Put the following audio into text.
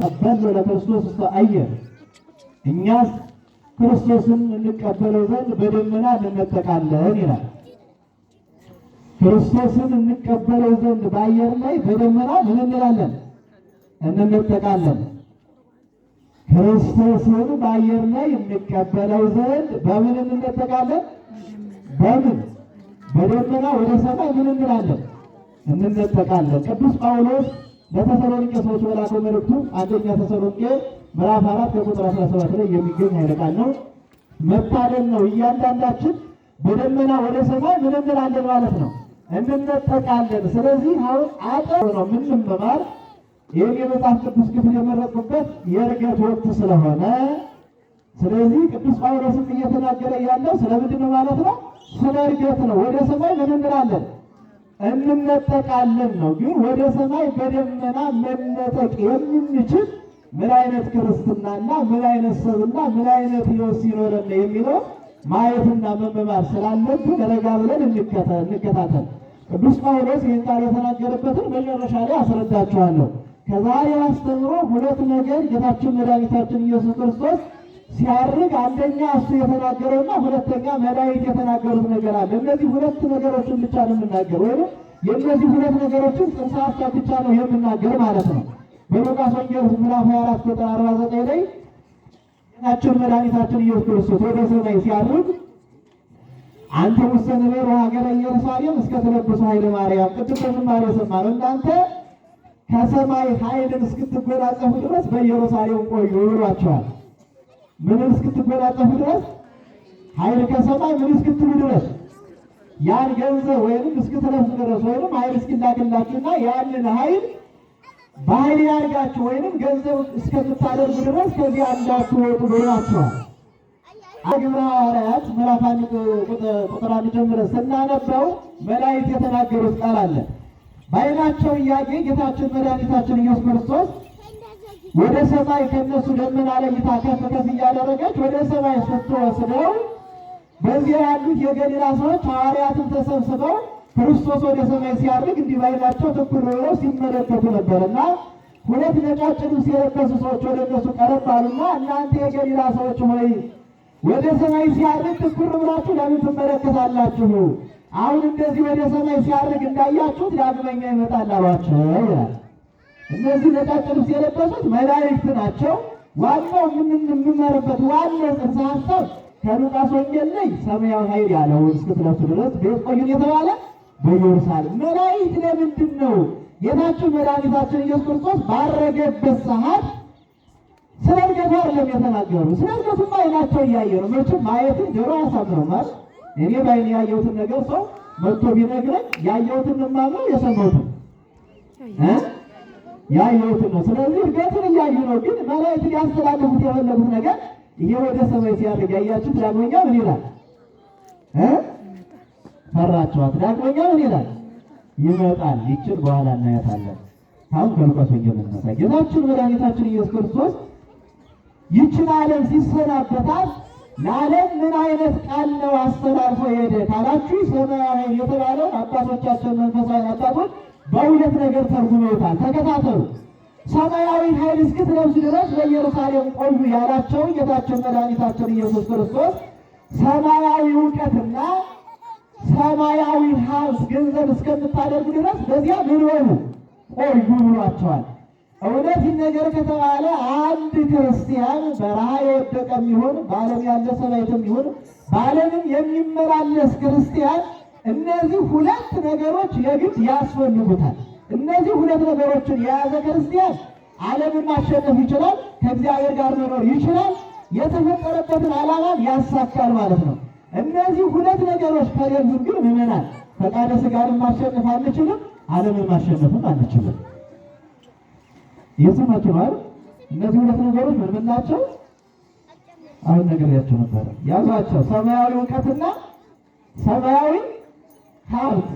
ተቀበል ለክርስቶስ ውስተ አየር፣ እኛስ ክርስቶስን እንቀበለው ዘንድ በደመና እንነጠቃለን ይላል። ክርስቶስን እንቀበለው ዘንድ በአየር ላይ በደመና ምን እንላለን? እንነጠቃለን። ክርስቶስን በአየር ላይ እንቀበለው ዘንድ በምን እንነጠቃለን? በምን? በደመና ወደ ሰማይ ምን እንላለን? እንነጠቃለን። ቅዱስ ጳውሎስ ለተሰሎንቄ ሰዎች በላከው መልእክቱ አንደኛ ተሰሎንቄ ምዕራፍ 4 ከቁጥር 17 ላይ የሚገኝ ኃይለ ቃል ነው። መታደል ነው። እያንዳንዳችን በደመና ወደ ሰማይ ምን እንላለን ማለት ነው? እንነጠቃለን። ስለዚህ አሁን አጠር ነው የምንመማር። ይህን የመጽሐፍ ቅዱስ ክፍል የመረጥኩበት የዕርገት ወቅት ስለሆነ፣ ስለዚህ ቅዱስ ጳውሎስም እየተናገረ ያለው ስለምንድን ነው ማለት ነው? ስለ ዕርገት ነው። ወደ ሰማይ ምን እንላለን? እንነጠቃለን ነው። ግን ወደ ሰማይ በደመና መነጠቅ የምንችል ምን አይነት ክርስትናና ምን አይነት ሰብና ምን አይነት ሕይወት ሲኖረን የሚለው ማየትና መመማር ስላለብን ረጋ ብለን እንከታተል። ቅዱስ ጳውሎስ ይህን ቃል የተናገረበትን መጨረሻ ላይ አስረዳችኋለሁ። ከዛሬ አስተምሮ ሁለት ነገር ጌታችን መድኃኒታችን ኢየሱስ ክርስቶስ ሲያርግ አንደኛ እሱ የተናገረውና ሁለተኛ መላእክት የተናገሩት ነገር አለ። እነዚህ ሁለት ነገሮችን ብቻ ነው የምናገር፣ ወይም የእነዚህ ሁለት ነገሮችን ጽንሰ ሐሳብ ብቻ ነው የምናገር ማለት ነው። በሉቃስ ወንጌል ምዕራፍ 24 ቁጥር 49 ላይ ጌታችን መድኃኒታችን ኢየሱስ ክርስቶስ ወደ ሰማይ ሲያርግ አንተ ውስተ ንበሩ ሀገረ ኢየሩሳሌም እስከ ትለብሱ ኃይለ ማርያም፣ ቅድም በዝማሬ የሰማነው፣ እናንተ ከሰማይ ኃይልን እስክትጎናጸፉ ድረስ በኢየሩሳሌም ቆዩ ብሏቸዋል። ምን እስክትጎናጸፉ ድረስ? ኃይል ከሰማይ ምን እስክትሉ ድረስ? ያን ገንዘብ ወይንም እስክትለብሱ ድረስ ወይንም ኃይል እስኪላክላችሁና ያንን ኃይል በኃይል ያርጋችሁ ወይንም ገንዘብ እስከምታደርጉ ድረስ ከዚያ እንዳትወጡ ብሏቸዋል። ግብረ ሐዋርያት ምዕራፍ 1 ቁጥር 1 ጀምረን ስናነበው መላእክት የተናገሩት ቃል አለ። በዓይናቸው እያየ ጌታችን መድኃኒታችን ኢየሱስ ክርስቶስ ወደ ሰማይ ከነሱ ደመና ለይታ ከፍ ከፍ እያደረገች ወደ ሰማይ ስትወስደው በዚያ ያሉት የገሊላ ሰዎች ሐዋርያትን ተሰብስበው ክርስቶስ ወደ ሰማይ ሲያርግ እንዲህ በዓይናቸው ትኩር ብለው ሲመለከቱ ነበርና ሁለት ነጫጭ ልብስ የለበሱ ሰዎች ወደ እነሱ ቀረብ አሉና፣ እናንተ የገሊላ ሰዎች ሆይ፣ ወደ ሰማይ ሲያርግ ትኩር ብላችሁ ለምን ትመለከታላችሁ? አሁን እንደዚህ ወደ ሰማይ ሲያርግ እንዳያችሁት ዳግመኛ ይመጣል አሏቸው ይላል። እነዚህ ነጫጭ ልብስ የለበሱት መላእክት ናቸው። ዋናው የምንመርበት ዋናው ጽንሰ ሐሳብ ከሉቃስ ወንጌል ላይ ሰማያዊ ኃይል ያለውን እስክትለብሱ ድረስ ቤት ቆዩን የተባለ በኢየሩሳሌም መላእክት ለምንድን ነው ጌታችን መድኃኒታችን ኢየሱስ ክርስቶስ ባረገበት ሰዓት ስለ እድገቱ አይደለም የተናገሩ። ስለ እድገቱማ ዓይናቸው እያየ ነው። መቼም ማየትን ጆሮ አያሳምረው ማለት እኔ በዓይኔ ያየሁትን ነገር ሰው መጥቶ ቢነግረኝ ያየሁትን የማምነው የሰማሁትን ያየሁትን ነው። ስለዚህ እድገቱን እያዩ ነው። ግን መላእክት ሊያስተላልፉት የፈለጉት ነገር ይሄ ወደ ሰማይ ሲያርግ ያያችሁት ዳግመኛ ምን ይላል? ፈራችኋት። ዳግመኛ ምን ይላል? ይመጣል። ይችል በኋላ እናያታለን። አሁን ከሉቃስ ወንጌል እንነሳ። ጌታችን መድኃኒታችን ኢየሱስ ክርስቶስ ይችን ዓለም ሲሰናበታት ለዓለም ምን አይነት ቃል ነው አስተላልፎ ሄደ ካላችሁ፣ ሰማያዊ ኃይል የተባለውን አባቶቻችን መንፈሳዊ አባቶች በሁለት ነገር ተርጉመውታል። ተከታተሉ። ሰማያዊ ኃይል እስክትለብሱ ድረስ በኢየሩሳሌም ቆዩ ያላቸው ጌታችን መድኃኒታችን ኢየሱስ ክርስቶስ ሰማያዊ እውቀትና ሰማያዊ ሀብት ገንዘብ እስከምታደርጉ ድረስ በዚያ ምን ሆኑ? ቆዩ ብሏቸዋል። እውነት ነገር ከተባለ አንድ ክርስቲያን በረሃ የወደቀ የሚሆን፣ በዓለም ያለ ሰማዕትም ይሁን፣ በዓለምም የሚመላለስ ክርስቲያን እነዚህ ሁለት ነገሮች የግድ ያስፈልጉታል። እነዚህ ሁለት ነገሮችን የያዘ ክርስቲያን ዓለምን ማሸነፍ ይችላል፣ ከእግዚአብሔር ጋር መኖር ይችላል፣ የተፈጠረበትን ዓላማም ያሳካል ማለት ነው። እነዚህ ሁለት ነገሮች ከሌሉን ግን ምዕመናን ፈቃደ ሥጋንም ማሸነፍ አንችልም፣ ዓለምን ማሸነፍም አንችልም። የሰማችሁ ነው አይደል? እነዚህ ሁለት ነገሮች ምን ምን ናቸው? አሁን ነግሬያቸው ነበረ። ያዟቸው። ሰማያዊ እውቀትና ሰማያዊ ሀብት።